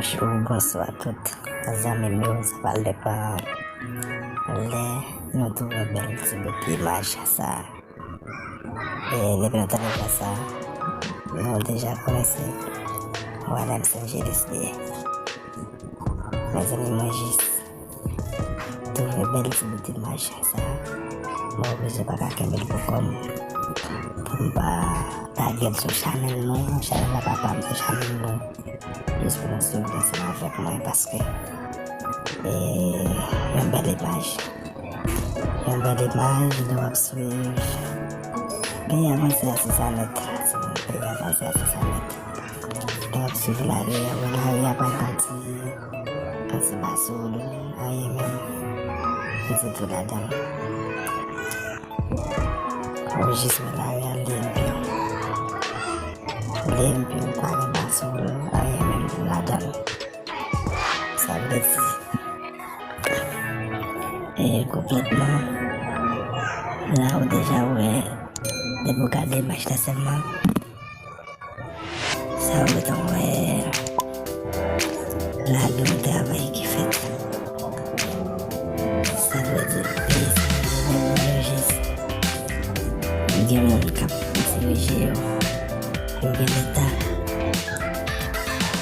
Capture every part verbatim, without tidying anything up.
Bonjou, bonswa tout zanmi m yo, sa pral depann lè nou twouve bèl ti bout imaj sa. E depi nou tande vwa sa, nou deja konnen se Wanam Sanjelis li ye. Mezanmi, mwen jis twouve bèl ti bout imaj sa, mwen oblije pa ka kenbe l pou kò m, pou m pa tagè l sou chanèl mwen, chanèl la pa pa m, se chanèl mwen. Jis pou nou swiv ansanm avèk mwen, paske, e, yon bèl imaj. Yon bèl imaj, lè w ap swiv. Peyi a vanse a se sa nèt. Peyi a vanse a se sa nèt. Lè w ap swiv lari a, wè lari a pa yon ti, yon ti basoul, anyen menm. Ditou ladan l. Ou jis wè lari a limpi. Limpi, pa gen basoul, anyen menm ladan l. Sa vle di, e, konplètman, la ou deja wè, depi w gade imaj la sèlman, sa ou gentan wè la gen yon travay ki fèt. Sa vle di, peyi sa yo menm yo jis gen moun k ap dirije yo. Yo gen leta.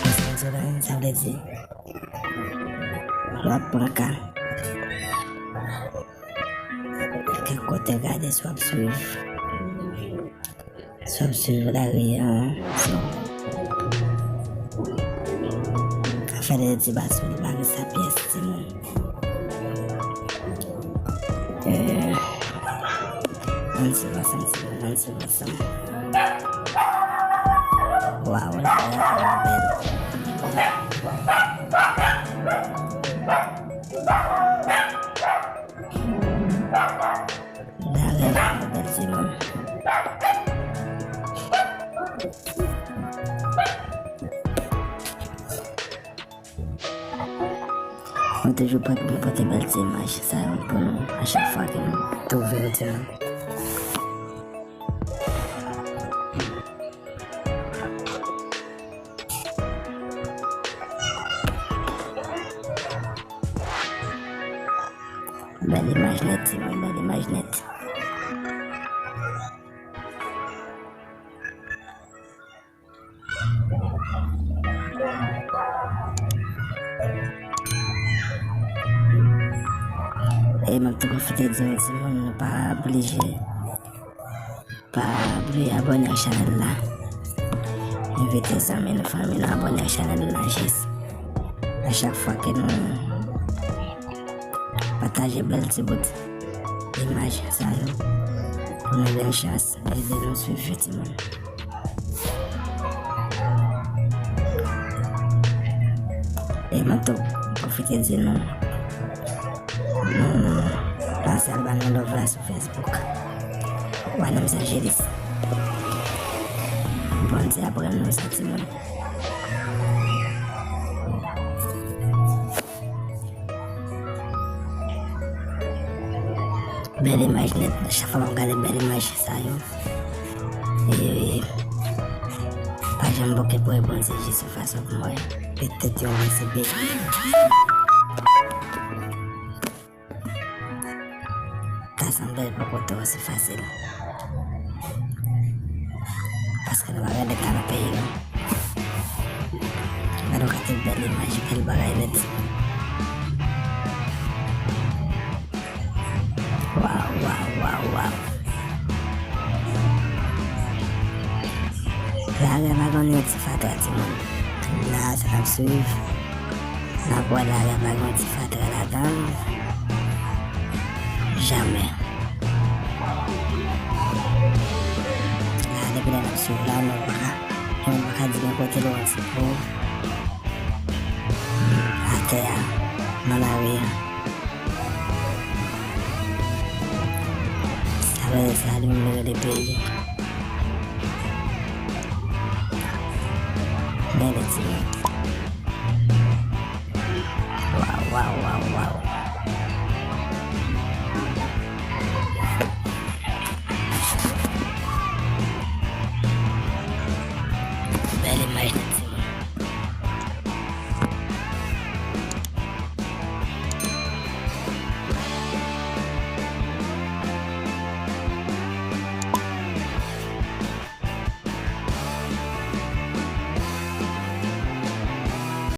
Ou konprann sa m di w la? Sa vle di, w ap pran ka. Kèk kote gade si w ap swiv. Si w ap swiv lari a, so, afè de ti basoul, lari sa pyès timoun. Eh, ann swiv ansanm, timoun, ann swiv ansanm. Waw, lari a vrèman bèl. Lari a vrèman bèl, timoun. Mwen toujou prè pou mwen pote bèl ti imaj sa yo pou nou a chak fwa ke nou twouve yo, timoun. Bèl imaj nèt, timoun, bèl imaj nèt. E m ap tou pwofite di nou, timoun, nou pa oblije. Pa bliye abòne ak chanèl la. Envite zanmi nou, fanmi nou abòne ak chanèl la, jis a chak fwa ke nou pataje bèl ti bout imaj sa yo, pou nou gen chans ede nou swiv yo, timoun. E m ap tou pwofite di nou, nou pase al ba nou love la sou Facebook. Wanam Sanjelis. Bondye aprann nou sa, timoun. Bèl imaj nèt. Chak fwa m ap gade bèl imaj sa yo, e pa janm bouke pou Bondye jis yon fason pou mwen. Petèt yon lè se beni. Ta sanble l poko twò osi fasil. Paske nou pa gen leta nan peyi nou. Gade yon kantite bèl imaj, bèl bagay nèt. Waw, waw, waw, waw. Lari a pa konn yon ti fatra, timoun. La, sa n ap swiv. N ap wè lari a pa gen yon ti fatra ladan l. Jamè. La, depi lè n ap swiv la, nou pa ka, nou pa ka di gen kote l yon ti po. Atè a, nan lari a. Sa vle di sa li menm li rele peyi. Men lè timoun. Waw, waw, waw, waw. Bèl imaj nèt,